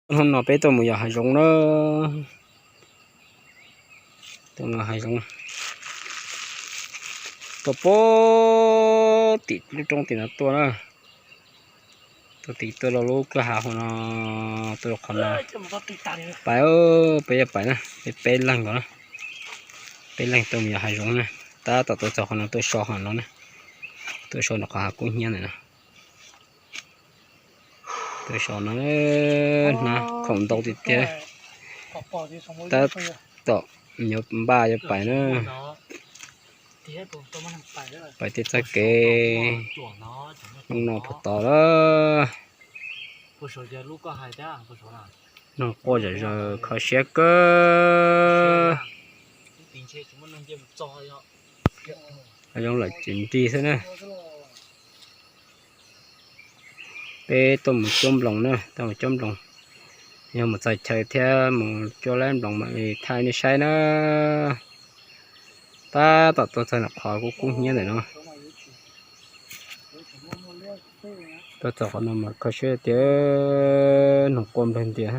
Hnub no peb tuaj mus yos hav zoov na. Tuaj mus hav zoov, tuaj puag tim lub roob tim no tuaj na. Tuaj tim tuaj rau lub kwj ha hauv no, tuaj rau qhov no. Pais, peb yuav pais na, peb peb leeg nkaus na. Peb leeg tuaj mus yos hav zoov na. Tab tom tuaj txog qhov no tuaj so hov no na. Tuaj so nram qhov hav kub hnyiab ntawm no. Tuaj so no, hnav khoom ntau tiag tiag. Tab tom yuav npaj yuav pais na. Pais tej txoj kev, hnub no puag tod lawm. Noj quaj zom zaws kho siab kawg. Zoo lawm ces nrig xwb na. Peb tuaj mus cuab nploos na, tuaj mus cuab nploos. Yog mus txog chaw thiab mus cuab lab nploos mam li thaij nej saib na. Tab tom tuaj txog nram qhov kub kub hnyiab ntawm no. Tuaj txog qhov no mas kho siab tiag, noj quaj npleg ntias.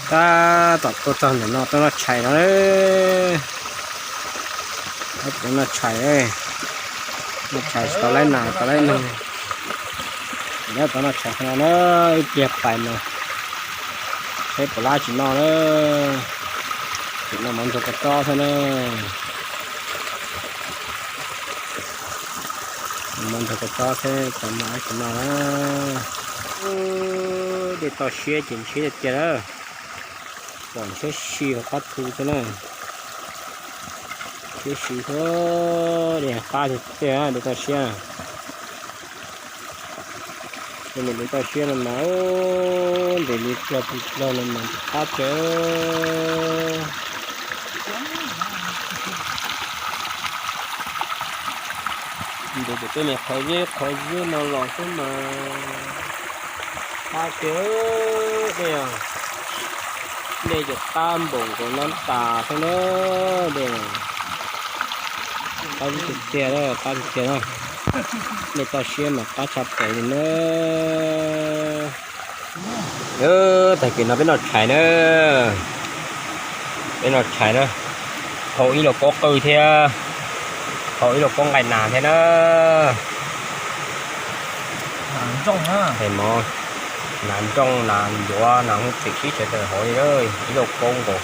Tab tom tuaj txog ntawm no tuaj noj tshais no. Tuaj noj tshais, noj tshais tsis tau laib nas tau laib noog. Nyob tau noj tshais no na, ib pliag pais mas saib puas lab tsis noj na. Tsis noj mas ntxuag kua txob thiab na. Mas ntxuag kua txob thiab tau mas tsis noj na. Dej toj siab ces ntshiab tiag tiag lawm. Pom ntshiab si hauv qab thu thiab na. Ntshiab si thiab, dej qab tiag tiag dej toj siab. Dej toj siab no mas ntes li txog tus laug no mas qab tiag. Ntes pem tej niag qhov zeb qhov zeb no los xwb mas qab tiag. Dej, dej cov qab npaum nkaus nab tas xwb na. Dej qab tiag tiag, qab tiag tiag na. Dej toj siab mas qab tshaj plaws li na. Tag kis no peb noj tshais na. Peb noj tshais na. Hau ib lauj kaub qwj thiab, hau ib lauj kaub nqaij nas thiab na. Nas nrooj, nas ncuav, nas hooj txwm sib tshawv tawm hauv li, ib lauj kaub nkaus.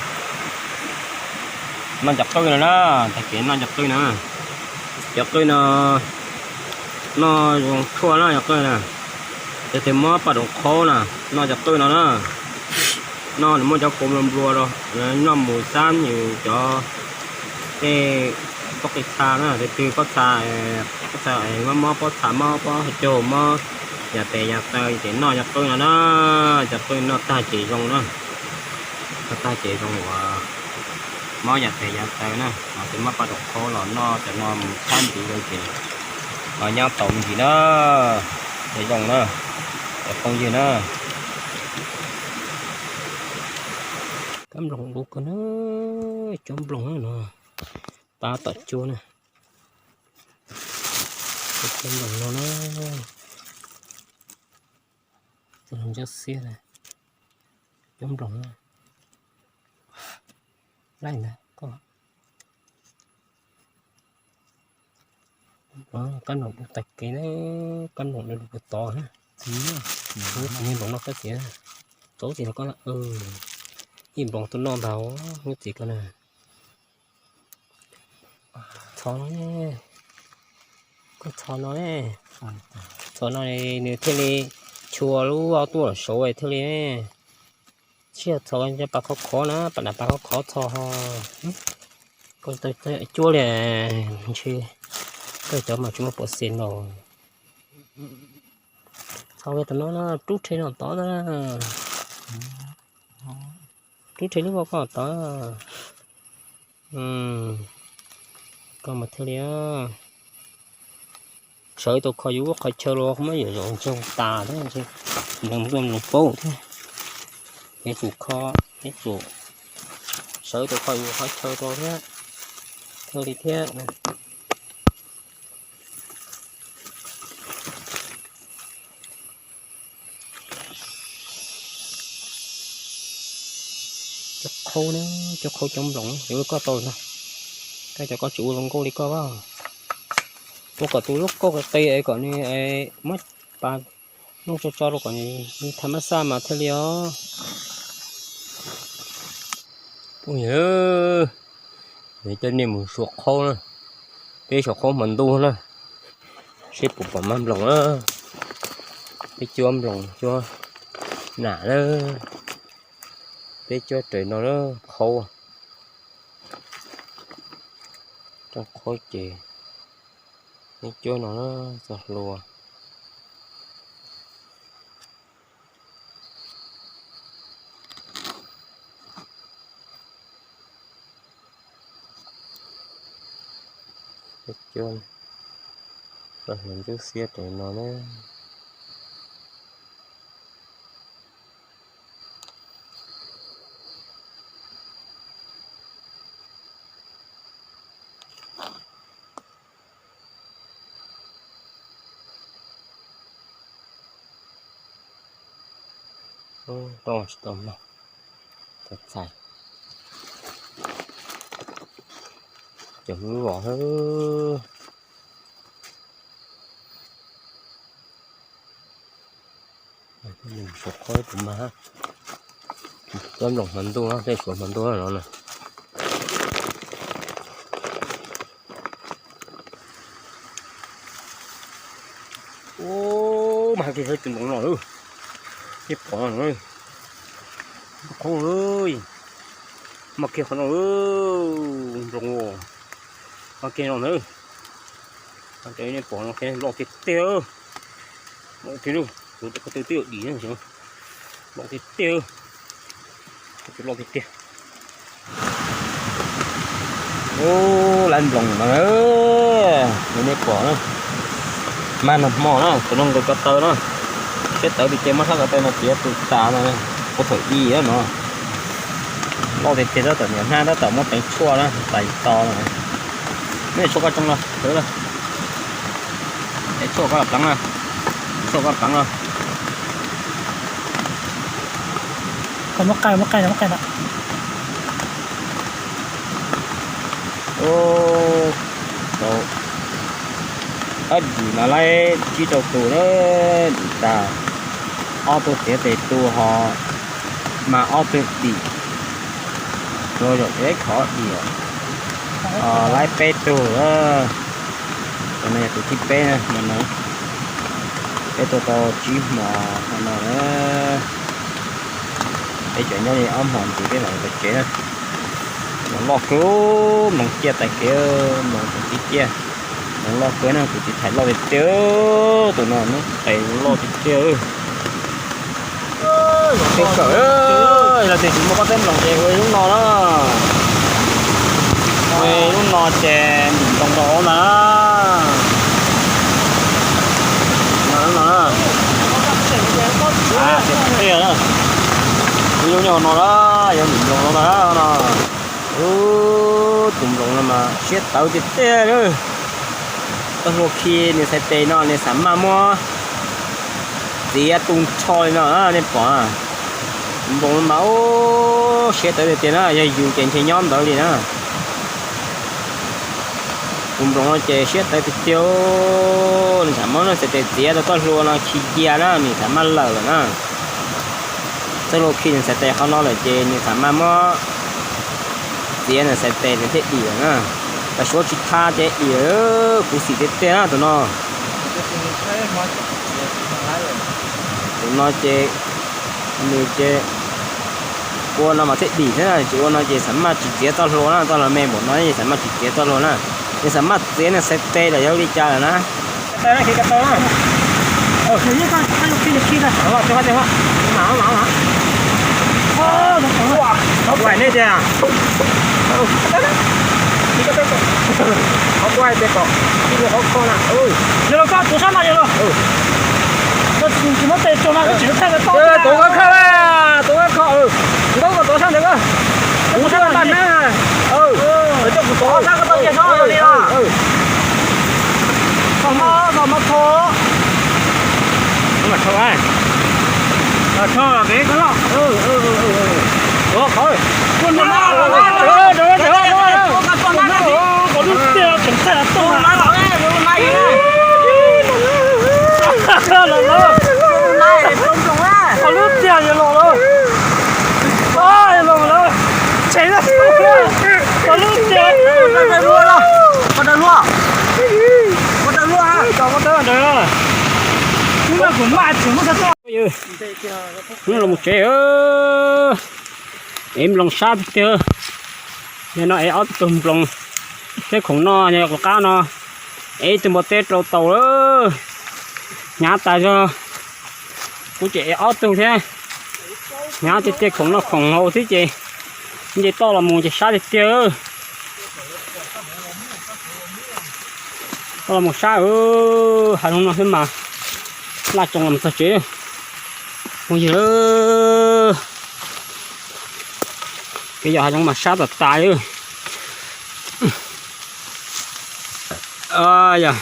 Noj cov qwj no na, tag kis noj cov qwj no. Cov qwj no noj zoo tshuaj na cov qwj na. Cov twg mob poj room qhaub na, noj cov qwj no na. Noj nws muaj cov kua nplua nplua rau, noj mus xab nws cov tej pob qij txha na, tus twg pob txha, pob txha mob mob, pob txha mob, pob caug mob, yam tes yam taw ces noj cov qwj no na. Cov qwj noj tag ces zoo na. Noj tag ces zoo uas mob yam tes yam taw na, ho tus mob poj room qhaub los noj cov no mus txhab ntxiv rau ces los nyob tau me ntsis na. Ces zoo na, cov phooj ywg na. Kab nploos ua kawg na, cov nploos no tab tom cuab na. Cov nploos no na, cov nploos xiab, cov nploos laij ntag. Kab nploos ua tag kev na, kab nploos ua puag tod na. Tus me nploos no koj txiv, txaus txiv no koj, ib nploos tuaj noj ntag, koj txiv koj na. Txhos no, koj txhos no, txhos no nws thiaj li tshua lub ob tuaj saud thiaj li. Tsis yog txhos cov pas khov khov na, pas nram pas khov khov txhos ho. Koj cuab li ntshe koj cov mas tsis muaj pov xees no. Txhos tam no na, rub rhe no tod na. Rub rhe lub voj koj tod. Koj mas thiaj li sawv tau kho yus lub qhov chaw los muab yam zoo ntsoog tas thiab, nws muaj nploos paub thiab. Neb tsum kho, neb tsum sawv tau kho yus qhov chaw rau thiab, thiaj li thiab. Cov qhaub na, cov qhaub cov nploos yuav ua koj tau no. Koj cov koj tsis ua zoo nkauj li koj a. Ua kom tus lub kauj qis qis es kom nws muab pas noj tso tso rau kom nws tham mab xaj mas thiaj li os. Phooj ywg, nws coj nej mus suav qhaub na, peb suav qhaub hmo ntuj na, seb puas pom mab nploos na, peb cuab nploos cuab nam na, peb cuab raws no na, qhaub, rooj qhaub ces neb cuab no na, txog hlua. Peb cuab, ntxub xiab raws no na. Tsis tau mloog, txaus txhais, cov lub vos hwb. Suav qhaub tus mas, cov nploos hmo ntuj, tej suav hmo ntuj no na. Ub, mas kiag tus nploos no, nej pom no, qhaub, mas kiag qhov no, nploos, mas kiag no na, nej pom no loj tiag tiag, loj tiag, tus ko tw twb yuav dim, loj tiag tiag. Loj tiag tiag. Ub, lawv nploos no, nej pom na, mas nag hmo na, tus no nqaws ko taw na, siab tawv tiag tiag, muab hlab ko taw no txiav tu tas no, puag thaum i no. Loj tiag tiag, tab tom niam hnab tab tom muab teev tshuaj na, tais to no. Neb tshuaj koj tsoo los, teev tshuaj koj pleev na, tshuaj koj pleev los. Muab qai, muab qai, muab qai na. Ub, ob dim no laib tsib rau tus na, dim tas ob tug txiav tes tu ho mas ob tug dim, rau zaum tsev khov dim, laib peb tug, tus no yog tus thib peb no na, peb tua tau tsib hmo no na. Peb cov nyob li ob hmos ntxiv peb mam li tsev na. Mloos loj kawg, mloos ciaj tais kev, mloos tsis ciaj, mloos loj kawg na, kuv tsis thaij loj tiag tiag, tus no hnub qes loj tiag tiag. Tej kawm, yog tias tsis muaj pob teb mloos ces ua lub no na, ua lub no ces ntim nploos rau hauv ntag. Lub no na, ib lub nyob hauv no na, yog ntim nploos rau ntag no. Ub, tus nploos no mas siab tawv tiag tiag lawm. Txoj hlua khi nws txhais tes no nws xam maj muab txiav tu nrho li no na, nej pom. Tus nploos no mas ub, siab tawv tiag tiag na, yog yus ces ntshe nyob ntawd li na. Tus nploos no ces siab tawv tiag tiag, nws xam maj muab nws txhais tes txiav tau txoj hlua no khi cia na, nws xam maj lawm lawm na. Txoj hlua khi nws txhais tes qhov no lawm ces nws xam maj muab txiav nws txhais tes nws thiaj dim lawm na. Tam suav tsis tha ces dim lawm, khuv xim tiag tiag na tus no. Tus no ces nws ces ua no mas thiaj dim thiab na, tsis ua no ces xam maj tsis txiav txoj hlua na, txoj hlua me npaum no ces xam maj tsis txiav txoj hlua na. Nws xam maj txiav nws txhais tes lawm yog li cas lawm na. Qhov kuaj hais tias, qhov kuaj hais tias kom ib ua qhov kho na. Yog los koj tuav sab no yog los. Koj tsis muab tes tso no koj tsis thaij rau tau. Tuav kho na, tuav kho, kuv tuav koj tuav sab ntawd koj. Kuv sab ntawd na. Coj kuv tuav sab koj tau tias no li no. Koj mob, koj mob kho. Koj mam tsho, koj tsho kev koj loj. Qhov lub tiaj tseem txaij tuaj los lawm, qhov lub tiaj yuav los lawm, los lawm, tseem qhov lub tiaj, qhov daws luaj, qhov daws luaj, qhov daws, hnub no kuv maj tseem muab txog tuaj. Hnub no los mus tsev, ev nploos sab tiag tiag. Yog no ev ob tug nploos thiab khoom no, yog kuv qab no ev ib tug npua teb rau tau lawm. Hnyav tas zog, kuv tseem ev ob tug thiab. Hnyav tiag tiag, khoom no khoom haus thiab ces nce toj los mus ces sab tiag tiag. Toj los mus sab, hav zoov no xwb mas laj tsoo los txog tsev. Phooj ywg, kev yos hav zoov mas sab tas tas li. Yog